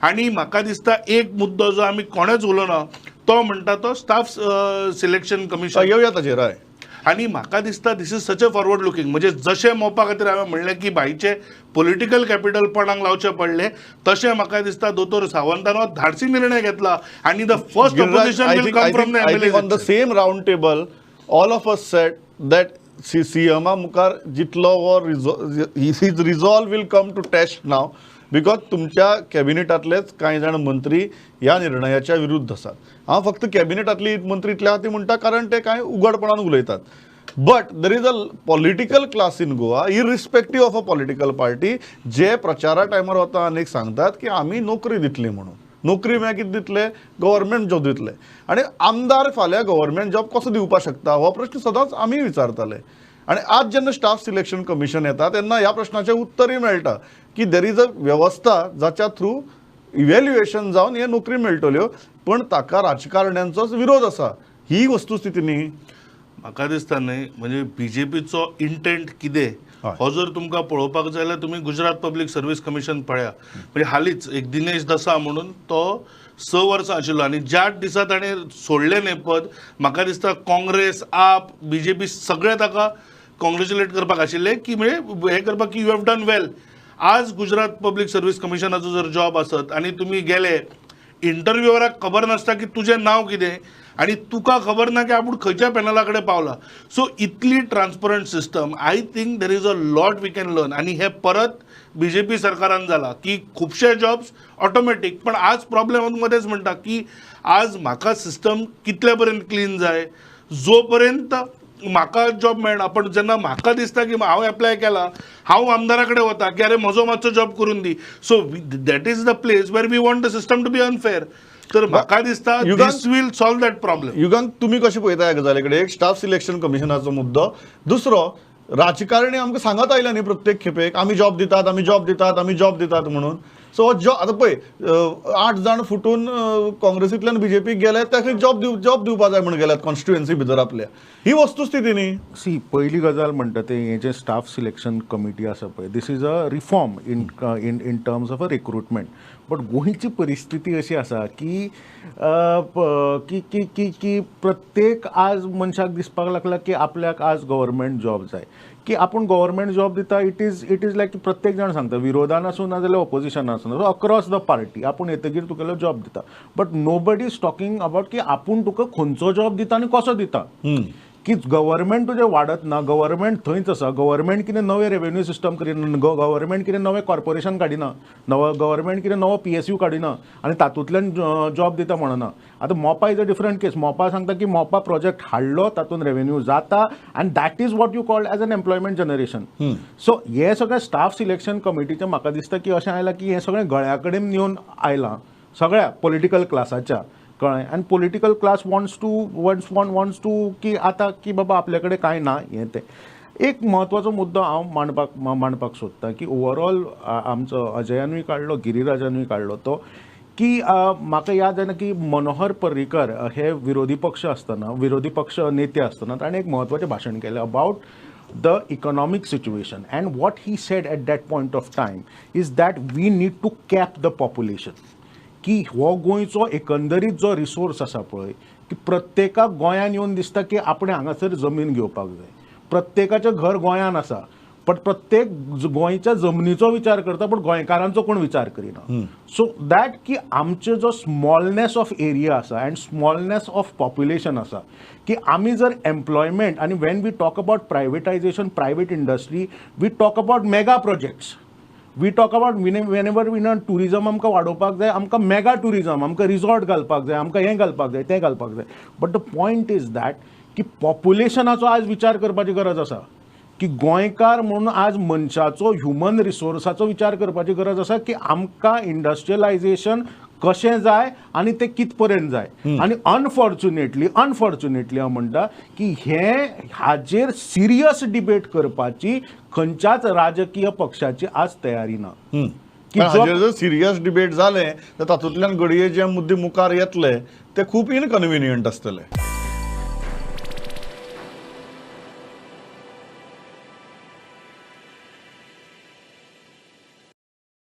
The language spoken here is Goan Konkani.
आनी म्हाका दिसता एक मुद्दो जो आमी कोणेच उलोवना तो म्हणटा तो स्टाफ सिलेक्शन कमिशन. येवया ताचेर. हय, आनी म्हाका दिसता this is such a forward looking. म्हणजे जशें मोपा खातीर हांवें म्हणलें की भायचे पॉलिटिकल कॅपिटल पणाक लावचें पडलें, तशें म्हाका दिसता दोतोर सावंतान हो धाडसी निर्णय घेतला आनी the first opposition will come from the MLA. On the same round table all of us said that सीएमा मुखार जितलो हो his resolve will come to test now, because तुमच्या कॅबिनेटांतलेच कांय जाण मंत्री ह्या निर्णयाच्या विरुद्ध आसात. हांव फक्त कॅबिनेटांतली मंत्री इतल्या खातीर म्हणटा कारण ते कांय उघडपणान उलयतात. But there is a political class in Goa irrespective of a political party जे प्रचारा टायमार वता आनी सांगतात की आमी नोकरी दितली म्हणून. नोकरी म्हळ्यार कितें दितले? गव्हर्मेंट जॉब दितले. आनी आमदार फाल्यां गव्हर्मेंट जॉब कसो दिवपाक शकता हो प्रश्न सदांच आमी विचारताले. आनी आज जेन्ना स्टाफ सिलेक्शन कमिशन येता तेन्ना ह्या प्रश्नाचें उत्तरय मेळटा की there is a वेवस्था जाच्या थ्रू इव्हॅल्युएशन जावन हे नोकरी मेळटल्यो, पण ताका राजकारण्यांचोच विरोध आसा. ही वस्तुस्थिती न्ही. म्हाका दिसता न्ही, म्हणजे बीजेपीचो इंटेंट कितें हो जर तुमकां पळोवपाक जाय जाल्यार तुमी गुजरात पब्लीक सर्वीस कमिशन पळया. म्हणजे हालींच एक दिनेश दसा म्हणून तो 6 वर्सां आशिल्लो आनी ज्या दिसा ताणें सोडलें न्ही पद, म्हाका दिसता काँग्रेस, आप, बीजेपी सगळे ताका कॉंग्रेच्युलेट करपाक आशिल्ले की म्हणजे हें करपाक की you have done वेल. आज गुजरात पब्लीक सर्वीस कमिशनाचो जर जॉब आसत आनी तुमी गेले, इंटरव्युअराक खबर नासता की तुजें नांव कितें आनी तुका खबर ना की आपूण खंयच्या पॅनला कडेन पावला. सो इतली transparent system, I think there is a lot we can learn. आनी हे परत बीजेपी सरकारान जाला की खुबशे जॉब्स ऑटोमॅटीक. पण आज प्रॉब्लेम मदेंच म्हणटा की आज म्हाका सिस्टम कितले पर्यंत क्लीन जाय, जो पर्यंत म्हाका जॉब मेळना. पण जेन्ना म्हाका दिसता की हांव एप्लाय केला, हांव आमदारा कडेन वता की अरे म्हजो मातसो जॉब करून दी. So that is the place where we want the system to be unfair. तर म्हाका दिसता this will solve that problem. Yugank तुमी कशें पळयता ह्या गजाली कडेन? एक स्टाफ सिलेक्शन कमिशनाचो मुद्दो, दुसरो राजकारणी आमकां सांगत आयल्या न्ही प्रत्येक खेपेक आमी जॉब दितात, आमी जॉब दितात, आमी जॉब दितात म्हणून. सो जॉब आतां पळय 8 जाण फुटून काँग्रेसींतल्यान बीजेपीक गेले, ताका जॉब दिवपा जाय म्हण गेल्यात कॉन्स्टिट्युएन्सी भितर आपल्या. ही वस्तुस्थिती न्ही. सी, पयली गजाल म्हणटा ते हें जें स्टाफ सिलेक्शन कमिटी आसा पळय, this is a reform in in in terms of a recruitment. But गोंयची परिस्थिती अशी आसा की की की की प्रत्येक आज मनशाक दिसपाक लागला की आपल्याक आज गव्हर्मेंट जॉब जाय, की आपूण गव्हर्मेंट जॉब दिता. It is लायक प्रत्येक जाण सांगता, विरोधान आसूं ना जाल्यार ऑपोजिशनान आसूं, सो अक्रॉस the party आपूण येतगीर तुगेलो जॉब दिता. But nobody is talking about की आपूण तुका खंयचो जॉब दिता आनी कसो दिता. की गव्हर्मेंट तुजें वाडत ना, गव्हर्मेंट थंयच आसा, गव्हर्मेंट कितें नवें रेवेन्यू सिस्टम करिना, गव्हर्मेंट कितें नवें कॉर्पोरेशन काडिना, नवो गव्हर्मेंट कितें नवो PSU काडिना आनी तातूंतल्यान जॉब दिता म्हणना. आतां Mopa is a different case. Mopa सांगता की मोपा प्रोजेक्ट हाडलो, तातूंत रेवेन्यू जाता आनी that is what you called as an employment generation. So हें सगळें स्टाफ सिलेक्शन कमिटीचें म्हाका दिसता की अशें आयलां की हें सगळें गळ्या कडेन येवन आयलां सगळ्या पॉलिटिकल क्लासाच्या, कळ्ळें. आनी political class wants to wants wants to की आतां की बाबा आपल्या कडेन कांय ना. हें तें एक म्हत्वाचो मुद्दो हांव मांडपाक सोदतां की ओवरऑल आमचो अजयानूय काडलो, गिरिराजानूय काडलो तो की म्हाका याद जायना की मनोहर पर्रीकर हे विरोधी पक्ष आसतना, विरोधी पक्ष नेते आसतना ताणें एक म्हत्वाचें भाशण केलें about the economic situation, and what he said at that point of time is that we need to cap the population. की हो गोंयचो एकंदरीत जो रिसोर्स आसा पळय, की प्रत्येकाक गोंयान येवन दिसता की आपणें हांगासर जमीन घेवपाक जाय, प्रत्येकाचें घर गोंयान आसा, पण प्रत्येक गोंयच्या जमनीचो विचार करता, पण गोंयकारांचो कोण विचार करिना. सो that की आमचे जो स्मॉलनेस ऑफ एरिया आसा अँड स्मॉलनेस ऑफ पॉप्युलेशन आसा, की आमी जर एम्प्लॉयमेंट आनी when we talk about privatization, private industry, we talk about mega projects, we talk about whenever we know tourism आमकां वाडोवपाक जाय, आमकां मेगा ट्युरिजम, आमकां रिजॉर्ट घालपाक जाय, आमकां हें घालपाक जाय, तें घालपाक जाय. But the point is that की पॉप्युलेशनाचो आज विचार करपाची गरज आसा, की गोंयकार म्हणून आज मनशाचो ह्युमन रिसोर्साचो विचार करपाची गरज आसा की आमकां इंडस्ट्रियलायझेशन कशें जाय आनी तें कित पर्यंत जाय. आनी अनफॉर्च्युनेटली हांव म्हणटा की हें हाजेर सिरियस डिबेट करपाची खंयच्याच राजकीय पक्षाची आज तयारी ना. की हाजेर जर सिरियस डिबेट जालें तर तातूंतल्यान घडये जे मुद्दे मुखार येतले ते खूब इनकन्विनियंट आसतले.